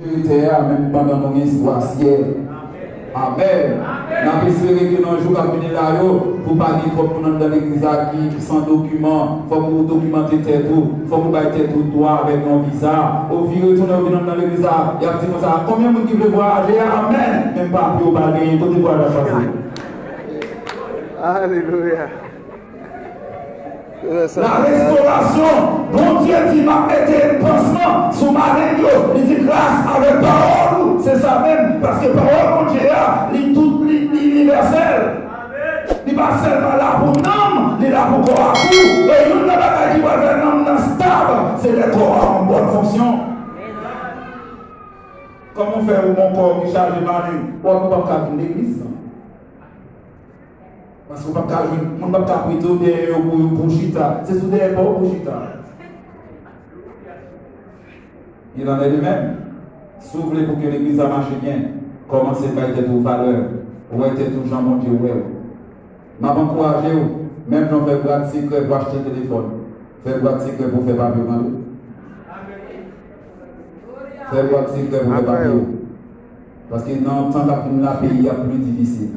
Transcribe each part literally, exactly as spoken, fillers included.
Tè a, menm pandan nou gen espwa syèl. Amèn. N ap espere ke nan jou k ap vini la yo, pou pa gen twòp moun anndan legliz la ki, ki san dokiman, fòk ou dokimante tèt ou, fòk ou bay tèt ou dwa avèk yon viza. Ou vire tounen, ou vin anndan legliz la, y ap di konsa, konbyen moun ki vle vwayaje? Amèn. Menm papye ou pa genyen, kote vwayaj la pase? Alelouya. La restorasyon, Bondye di, "M ap mete pansman sou maleng yo." Li di, "Gras avèk pawòl ou." Se sa menm, paske pawòl Bondye a, li tout, li, li inivèsèl. Li pa sèlman la pou nanm, li la pou kò a tou. E youn nan bagay ki pral fè nanm nan stab, se lè kò a an bòn fonksyon. Kòman w fè ou gon kò ki chaje maleng, w ap, ou p ap ka vin legliz, non? Paske w p ap ka jwenn, moun p ap ka prete w dèyè yo pou, pou chita. Se sou dèyè pa w pou chita. Il en est de même. Si w vle pou ke legliz la mache byen, kòmanse bay tèt ou valè. Wè tèt ou jan Bondye wè w. M ap ankouraje w, menm jan w fè bwat sekrè pou achte telefòn, fè bwat sekrè pou fè papye w mande. Fè bwat sekrè pou fè papye w. Paske nan tan k ap vin la, peyi a ap pli difisil.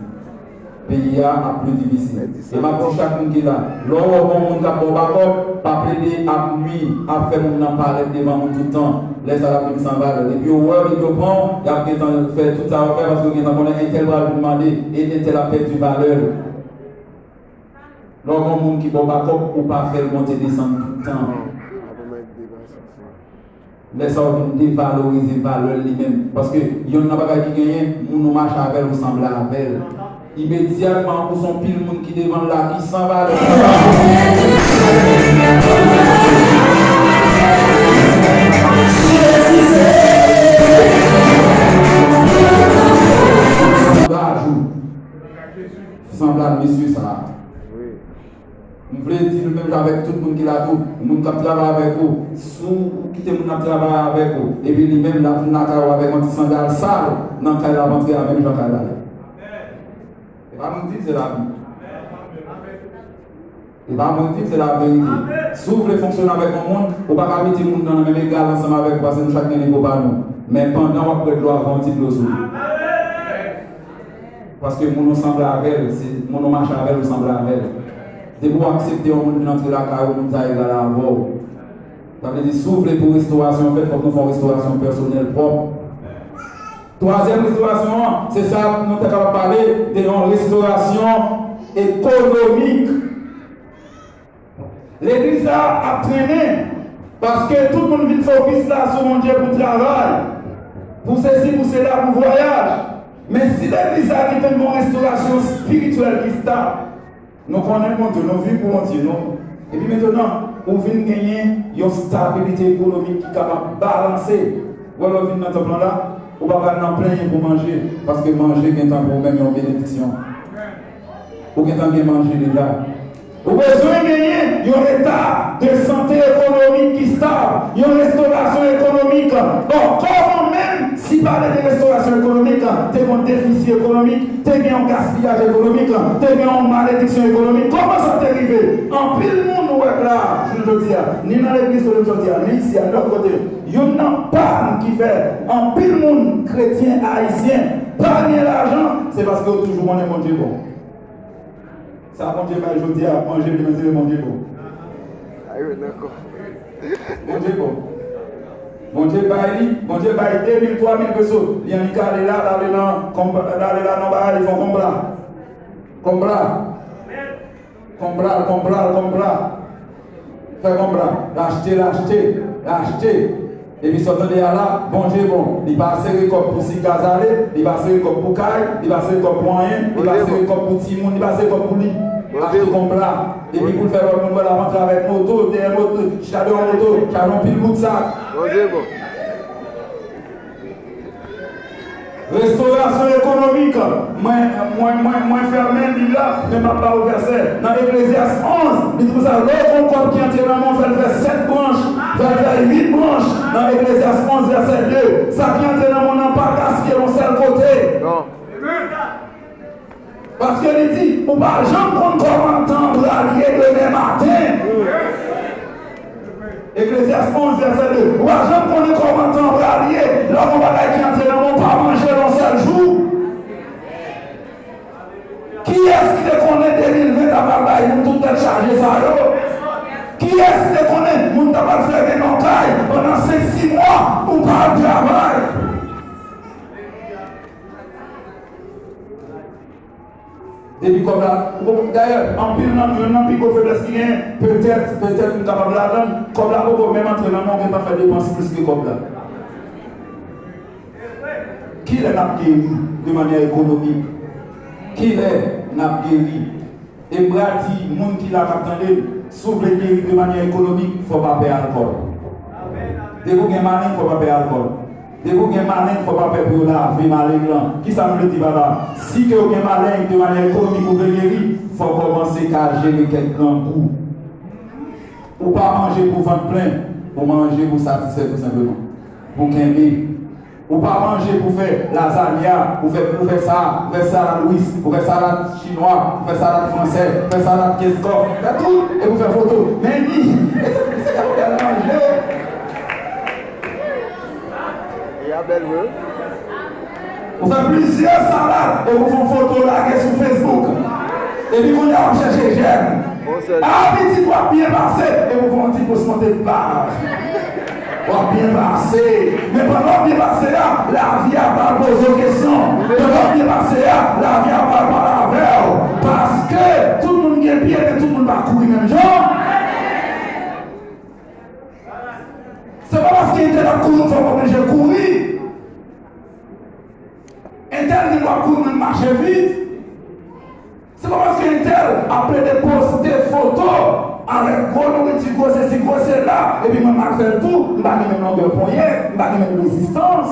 Peyi a ap pli difisil. E m ap di chak moun ki la, lè w wè yon moun k ap ba w bakòp, pa plede ap nwi, ap fè moun nan parèt devan moun tout tan. Lè sa l ap vin san valè. Depi yo wè w, depi yo pran w, y ap gentan fè tout sa yo fè, paske yo gentan konnen entèl pral vin mande, e entèl ap pèdi valè l. Lè w gen yon moun ki ba w bakòp, ou pa fè l monte desann tout tan. Lè sa w vin devalorize valè l li menm. Paske yonn nan bagay ki genyen, moun ou mache avè l, ou sanble avè l. Imedyatman, ou se yon pil moun ki devan l la, ki san valè. Sanble ak mesye sa a. M vle di nou menm jan avèk tout moun ki la tou, moun k ap travay avèk ou, si w kite moun nan travay avèk ou, epi li menm l ap vin lakay ou avèk yon ti sandal sal nan kay l ap antre a, menm jan kay la ye. E pa mwen k di l, se Labib. E pa mwen k di l, se laverite. Si w vle fonksyone avèk yon moun, ou pa ka mete moun nan nan menm egal ansanm avèk ou, paske nou chak gen nivo pa nou. Men pandan w ap bwè dlo a, voye yon ti dlo sou li. Paske moun ou sanble avè l, se moun ou mache avè l, ou sanble avè l. Depi w aksepte yon moun vin antre lakay ou, moun sa egal avè w. Sa vle di, si w vle pou restorasyon fèt, fòk nou fè yon restorasyon pèsonèl pwòp. Twazyèm restorasyon an, se sa nou ta kapab pale de yon restorasyon ekonomik. Legliz la ap trennen, paske tout moun vin fokis la sou Bondye pou travay, pou sesi, pou sela, pou vwayaj. Men si legliz la gentan gen yon restorasyon espirityèl ki stab, nou konnen Bondye, nou viv pou Bondye, nou. Epi mentnan, ou vin genyen yon stabilite ekonomik ki kapab balanse. Ou wè lè w vin nan tanp lan la, ou pa pral nan plenyen pou manje, paske manje gentan pou ou menm yon benediksyon. Ou gentan gen manje deja. Ou bezwen genyen yon eta de sante ekonomik ki stab, yon restorasyon ekonomik. Bon, kòman menm, si pale de restorasyon ekonomik, te gen yon defisi ekonomik, te gen yon gaspiyaj ekonomik, te gen yon malediksyon ekonomik? Kòman sa te rive? Anpil moun ou wè k la, jounen jodi a, ni nan legliz kote m sòti a, ni isi a, ni lòt kote, youn nan pàn ki fè anpil moun, kretyen ayisyen, pa gen lajan, se paske yo toujou konnen Bondye bon. Sa Bondye bay jodi a, manje demen, se Bondye bon. Bondye bon. Bondye bay li, Bondye bay de mil, twa mil peso. Li annik ale la, l ale nan konp-, l ale la nan bagay, li fè yon konpla. Konpla. Konpla, konpla, konpla. Fè konpla. L achte, l achte, l achte. Epi sa w tande a la, Bondye bon. Li pa sere kòb pou si gaz ale, li pa sere kòb pou kay, li pa sere kòb pou anyen, li pa sere kòb pou timoun, li pa sere kòb pou li. L achte konpla. Epi pou l fè lòt moun wè l ap antre avèk moto, dèyè moto, chadè yon moto, chadè yon pil bout sak. Bondye bon. Restorasyon ekonomik. Mwen, mwen, mwen, mwen fèmen Bib la, men m ap ba ou vèsè. Nan Eklezyas onz, li di konsa, lè w gen yon kòb ki antre nan men w, fè l fè sèt branch, fè l fè uit branch. Nan Eklezyas onz, vèsè de, sa ki antre nan men w nan pa gaspiye yon sèl kote. Non. Paske li di, ou pa janm konn kòman tan an pral ye demen maten. Eklezyas onz, vèsè de. Ou pa janm konnen kòman tan pral ye. Lè w gen yon bagay ki antre nan men w, pa manje l yon sèl jou. Kiyès ki te konnen de mil ven ta pral bay moun tout tèt chaje sa yo? Kiyès ki te konnen moun ta pral fèmen nan kay pandan senk, sis mwa, ou pa al travay? Epi kòb la, ou konprann? Dayè, anpil nan nou, youn nan pi gwo feblès ki genyen, petèt, petèt nou kapab ladan l, kòb la poko menm antre nan men w, ou gentan fè depans plis ke kòb la. Kilè n ap geri de manyè ekonomik? Kilè n ap geri? E m pral di moun ki la k ap tande m, si w vle geri de manyè ekonomik, fò w pa pè alkòl. Depi w gen maleng, fò w pa pè alkòl. Depi w gen maleng, fò w pa pè pou yo lave maleng lan. Kisa m vle di pa la? Si ke w gen maleng de manyè ekonomik ou vle geri, fò w kòmanse ka jere kèk grangou. Ou pa manje pou vant plen, ou manje pou satisfè tou senpleman. Pou kenbe. Ou pa manje pou fè lazanya, pou fè, pou fè sa, pou fè salad ris, pou fè salad chinwa, pou fè salad fransè, pou fè salad Kenskòf, fè tout, e pou fè foto. Men li, e se, se sa pou fè manje. E a bèl vre. Ou fè plizyè salad, e ou fè yon foto lage sou Facebook. Epi kounye a w ap chèche jèn. Bon, sè. A, pitit w ap byen pase, e ou fè yon ti pòs monte paj. W ap byen pase. Men pandan w ap byen pase a, lavi a pral poze w kesyon. Pandan w ap byen pase a, lavi a pral pale avè w. Paske tout moun gen pye, men tout moun pa kouri menm jan. Se pa paske entèl ap kouri, fò w oblije kouri. Entèl gen dwa kouri, men mache vit. Se pa paske entèl ap plede poste foto avèk gwo nouriti, gwo sesi, gwo sela, epi mwen m al fè l tou, m pa gen menm longè ponyèt, m pa gen menm rezistans.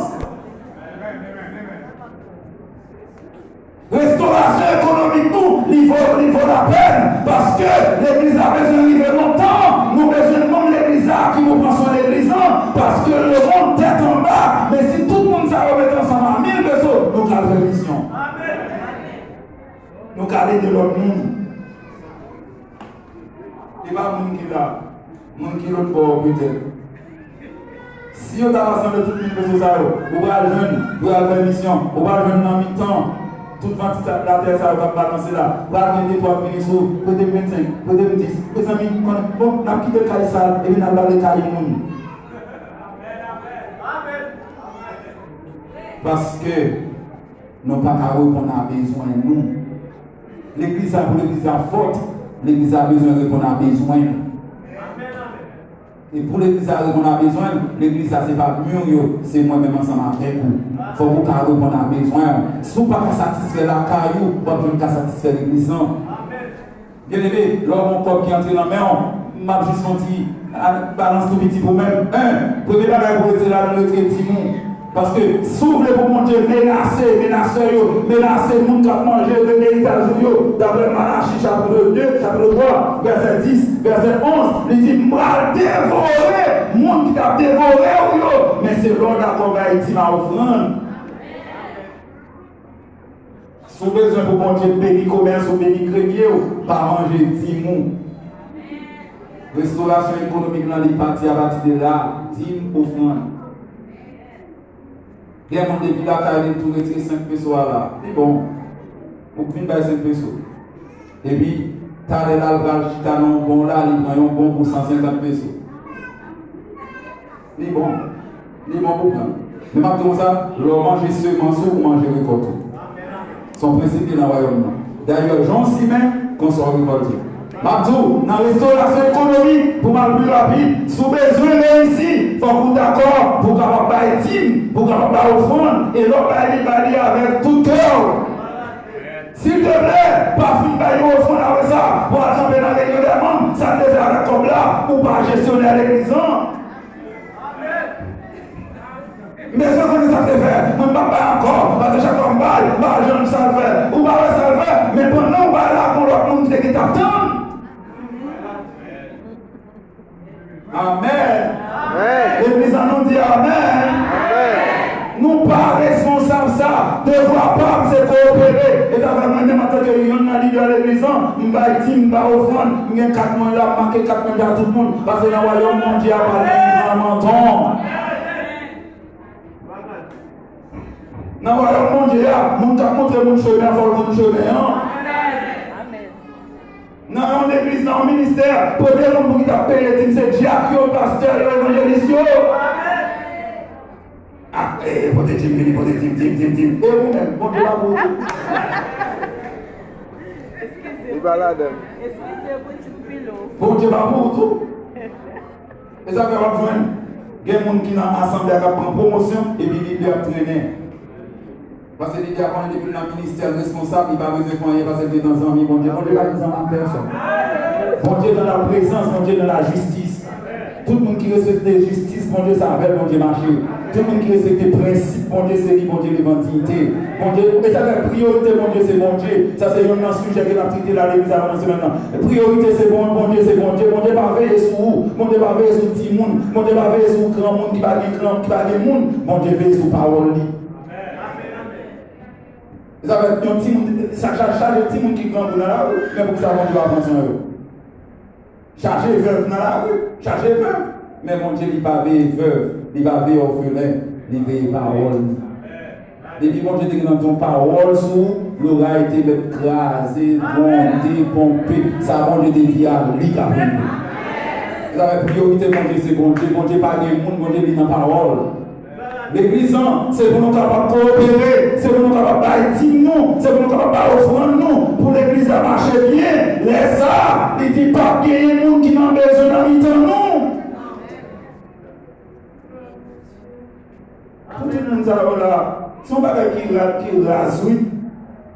Restorasyon ekonomik nou, li vo, li vo lapèn, paske legliz la bezwen rive lontan, nou bezwen manm legliz la ki pou pran swen legliz lan, paske lemonn tèt anba, men si tout moun sa yo met ansanm a mil peso, nou ka al fè misyon. Nou ka al ede lòt moun. E pa moun ki la, moun ki lòt bò a petèt. Si yo ta rasanble tout mil peso sa yo, ou pral jwenn, ou pral fè misyon, ou pral jwenn nan mitan tout vantilatè sa yo k ap balanse la, pral gen de twa k vini sou ou, prete m vennsenk, prete m dis. Mezanmi, konnen, bon, n ap kite kay sal, epi n al bale kay moun. Paske nou pa ka reponn a bezwen nou. Legliz la, pou legliz la fòt, legliz la bezwen reponn a bezwen l. E pou legliz la reponn a bezwen l, legliz la se pa mi yo, se mwen menm ansanm avèk ou. Fòk ou ka reponn a bezwen w. Si w pa ka satisfè lakay ou, w ap jwenn ka satisfè legliz lan. Byeneme, lè w gen yon kòb ki antre nan men w, m ap jis fè yon ti, a, balans tou piti pou mwen. En, premye bagay pou w retire ladan l, retire timoun. Paske si w vle pou Bondye menase menasè yo, menase moun k ap manje ren eritaj ou yo, daprè Malachi chapit de, chapit twa, vèsè dis, vèsè onz, li di, "M pral devore moun ki t ap devore w yo, men se lè w dakò bay dim a ofrann." Si w bezwen pou Bondye beni komès ou, beni gremye w, pa manje dim ou. Restorasyon ekonomik lan, li pati apati de la, dim, ofrann. Gen moun depi lakay li tou retire senk peso a la. Li bon. Ou vin bay senk peso. Epi, talè la, l pral chita nan yon bon la, li pran yon bon pou san senkant peso. Li bon. Li bon pou pran. Men m ap di w konsa, lè w manje semans ou, ou manje rekòt ou. Se yon prensip ki nan wayòm nan. Dayè, jan w simen, konsa w rekòlte. M ap di w, nan restorasyon ekonomik, pou m al pi rapid, si w bezwen reyisi, fòk ou dakò pou w kapab bay dim, pou w kapab bay ofrann, e lè w bay li, bay li avèk tout kè w. Silteplè, pa fin bay yon ofrann apre sa, pou w al kanpe nan reyinyon dè manm, sa l te fè avèk kòb la, ou pa jesyonè legliz lan. M bezwen konnen sa k te fè. Mwen, m p ap bay ankò, paske chak fwa m bay, m pa janm sa l fè. Ou pa wè sa l fè, men pandan w bay la, gon lòt moun ki te gentan ap tann. Amèn. Amèn. Legliz la, nou di amèn. Amèn. Nou pa responsab sa. Devwa pa m se koopere. Sa fè mwen menm antanke yonn nan lidè legliz lan, m bay dim, m bay ofrann, m gen kat mwen la, m make kat mwen ba tout moun. Paske nan wayòm Bondye a pa gen gran manton. Nan wayòm Bondye a, moun k ap montre moun chemen an, fò l konn chemen an. Nan yon legliz, nan yon ministè, premye moun pou ki t ap peye dim se dyak yo, pastè yo, evanjelis yo. Ah, eh, pote dim, vini pote dim, dim, dim, dim. E ou menm, Bondye pa pou ou tou. Li pa ladan. Bondye pa pou ou tou. E sa fè w ap jwenn gen moun ki nan asanble a k ap pran pwomosyon, epi lidè ap trennen. Paske lidè a konnen depi l nan ministè, l responsab, li pa bezwen fè anyen paske l gentan zanmi Bondye. Bondye pa gen zanmi ak pèsòn. Bondye dans la présence, Bondye dans la justice. Tout moun ki respekte jistis Bondye, se avè l Bondye mache. Tout moun ki respekte prensip Bondye, se li Bondye devan diyite. Bondye, e sa fè priyorite Bondye se Bondye. Sa se youn nan sijè ke n ap trete la legliz avan nan semèn nan. Priyorite se bon, Bondye se Bondye. Bondye pa veye sou ou. Bondye pa veye sou timoun. Bondye pa veye sou granmoun ki pa gen gran, ki pa gen moun. Bondye veye sou pawòl li. E sa fè yon timoun, sa cha-, chaje timoun ki grangou nan lari, men poukisa Bondye pa pran swen yo? Chaje vèv nan lari, chaje vèv. Men Bondye li pa veye vèv, li pa veye òfelen, li veye pawòl li. Depi Bondye te gentan di yon pawòl sou ou, loray te mèt kraze, gwonde, ponpe. Sa Bondye te di a, li k ap rive. Sa fè priyorite Bondye se Bondye. Bondye pa gen moun, Bondye li nan pawòl. Legliz lan, se pou nou kapab kowopere, se pou nou kapab bay dim nou, se pou nou kapab bay ofrann nou, pou legliz la mache byen. Lè sa, li di p ap genyen moun ki nan bezwen nan mitan nou. Pou tout moun sa yo la, se yon bagay ki rad, ki raz, wi.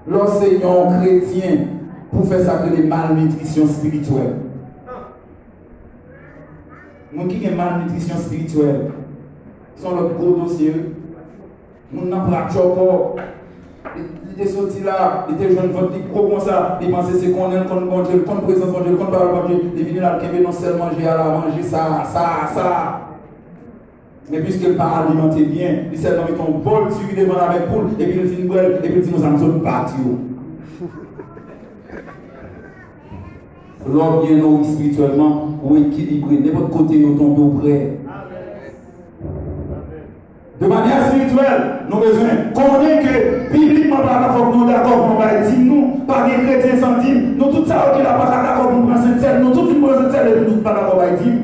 Lè w se yon kretyen, pou fè sa k rele malnitrisyon espirityèl. Moun ki gen malnitrisyon espirityèl, se yon lòt gwo dosye, wi. Moun nan pran tchòkò. Li, li te soti la, li te jwenn vant li gwo konsa, li panse se konnen l konn Bondye, l konn prezans Bondye, l konn pawòl Bondye, li vini la, l kenbe nan sèl manje a la, manje sa, sa, sa. Men piske l pa alimante byen, li sèlman mete yon bòl diri devan l avèk poul, epi l fin bwè l, epi l di konsa, "M sot bat yo." Lè w byen nouri espirityèlman, ou ekilibre. Nenpòt kote yo tonbe, ou prè. De manyè espirityèl, nou bezwen konnen ke biblikman palan, fòk nou dakò pou nou bay dim nou. Pa gen kretyen san dim. Nou tout sa yo ki la pa ka dakò pou nou pran sentsèn. Nou tout vin pran sentsèn epi nou tout pa dakò bay dim.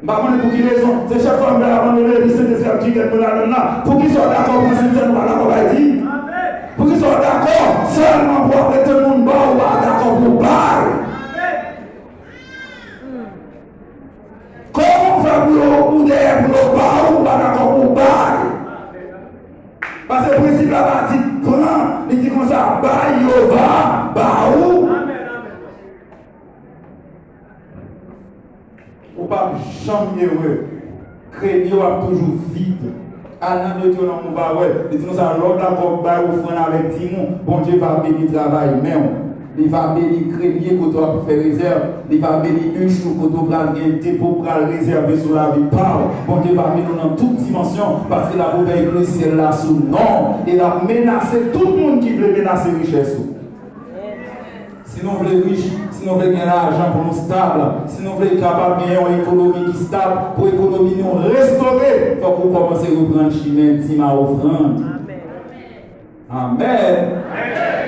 M pa konnen pou ki rezon. Se chak fwa m vle abandone, epi Sentespri ap di kèk mwen ladan l la. Poukisa w dakò pran sentsèn, ou pa dakò bay dim? Poukisa w dakò sèlman pou w ap rete moun ba w, ou pa dakò pou w bay? Kòman w fè pou yo, ou dèyè pou yo ba w, ou pa dakò pou w bay? Paske prensip la pa di pran, li di konsa, bay, yo va ba ou. Ou p ap janm ere. Greniye w ap toujou vid. Al nan Detewonòm, ou va wè. Li di konsa, lè w dakò bay ofrann avèk dim ou, Bondye va beni travay men w. Li va beni greniye kote w ap fè rezèv. Li va beni huche ou kote w pral gen depo, pral rezève sou lavi pa w. Bondye va beni w nan tout dimansyon, paske l ap ouvè eklezyasyèl la sou non w. E l ap menase tout moun ki vle menase richès ou. Si nou vle rich, si nou vle gen lajan pou nou stab, si nou vle kapab gen yon ekonomi ki stab, pou ekonomi nou restore, fòk ou kòmanse reprann chimen dim a ofrann. Amèn.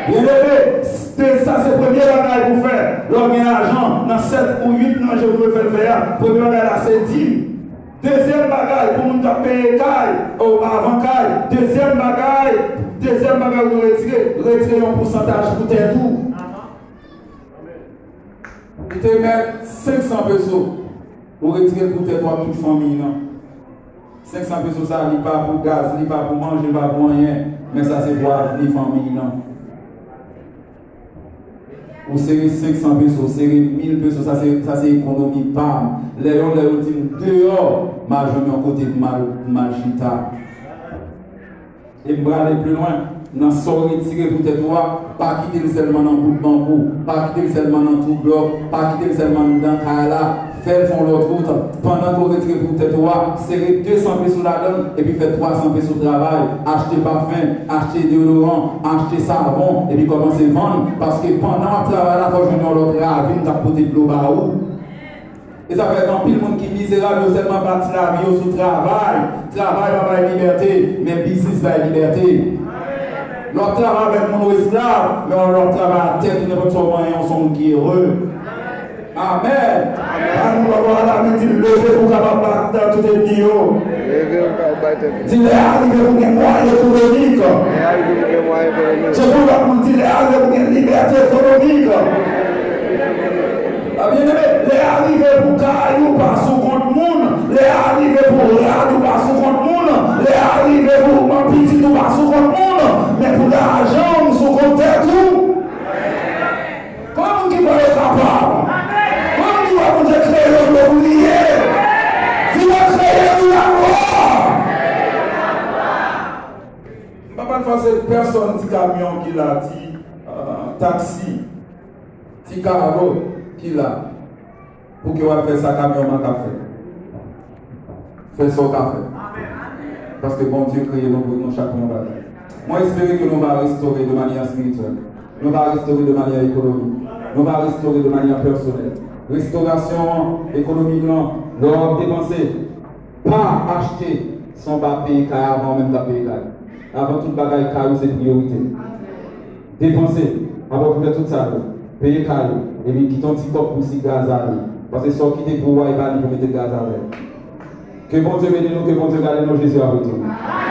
Byeneme, se sa se premye bagay pou fè. Lè w gen lajan, nan sèt ou uit nan je pou yo fè l fè a, premye bagay la se dim. Dezyèm bagay, pou moun k ap peye kay, o, avan kay, dezyèm bagay, dezyèm bagay ou dwe retire, retire yon pousantaj pou tèt ou. Li te mèt senk san peso, ou retire l pou tèt ou ak tout fanmi nan. Senk san peso sa, li pa pou gaz, li pa pou manje, li pa pou anyen, men sa se pou avni fanmi nan. Ou sere senk san peso, ou sere mil peso, sa se, sa se ekonomi pa m. Lè yon lè yo di m deyò, m a jwenn yon kote pou m al, pou m al chita. E m prale pi lwen. Nan sa w retire pou tèt ou a, pa kite l sèlman nan bout banbou, pa kite l sèlman nan twou blòk, pa kite l sèlman anndan kay la. Fè l fè yon lòt wout. Pandan ke w retire pou tèt ou a, sere de san peso ladan l, epi fè twa san peso travay. Achte pafen, achte deyodoran, achte savon, epi kòmanse vann. Paske pandan w ap travay la, fò w jwenn yon lòt ravin k ap pote dlo ba ou. E sa fè gen anpil moun ki mizerab, yo sèlman bati lavi yo sou travay. Travay pa bay libète, men biznis bay libète. Lè w ap travay avèk moun, ou esklav, men lè w ap travay a tèt ou, nenpòt sa w manyen, w se yon moun ki ere. Amèn. Ban nou papa a la men, di l leve pou w kapab bat tout ènmi yo. Leve pou w kapab bat tout ènmi. Di lè a rive pou gen mwayen ekonomik. Lè a rive pou gen mwayen ekonomik. Di pou lòt moun, di lè a rive pou gen libète ekonomik. A byeneme, lè a rive pou kay ou pa sou kont moun. Lè a rive pou rad ou pa sou kont moun. Lè a rive pou manman pitit ou pa sou kont moun. Men pou lajan w sou kont tèt ou. Konbyen moun ki kwè yo kapab? Konbyen moun ki kwè Bondye kreye yo pou yo priye? Di mwen, kreye pou laglwa. M pa pral fòse pèsonn, ti kamyon ki la, ti euh, taksi, ti karo ki la, pou ke w al fè sa kamyon an ka fè. Fè sa w ka fè. Paske Bondye kreye nou pou nou chak pou yon bagay. Mwen espere ke nou va restore de manyè espirityèl. Nou va restore de manyè ekonomik. Nou va restore de manyè pèsonèl. Restorasyon an ekonomik lan, lè w ap depanse, pa achte san w pa peye kay avan w menm ka peye kay. Avan tout bagay, kay ou se priyorite. Depanse, apre w fin fè tout sa yo, peye kay ou, epi kite yon ti kòb pou si gaz ale. Paske sa w kite pou ou a, e pa li pou mete gaz avè l. Ke Bondye beni nou, ke Bondye gade nou, Jezi ap retounen.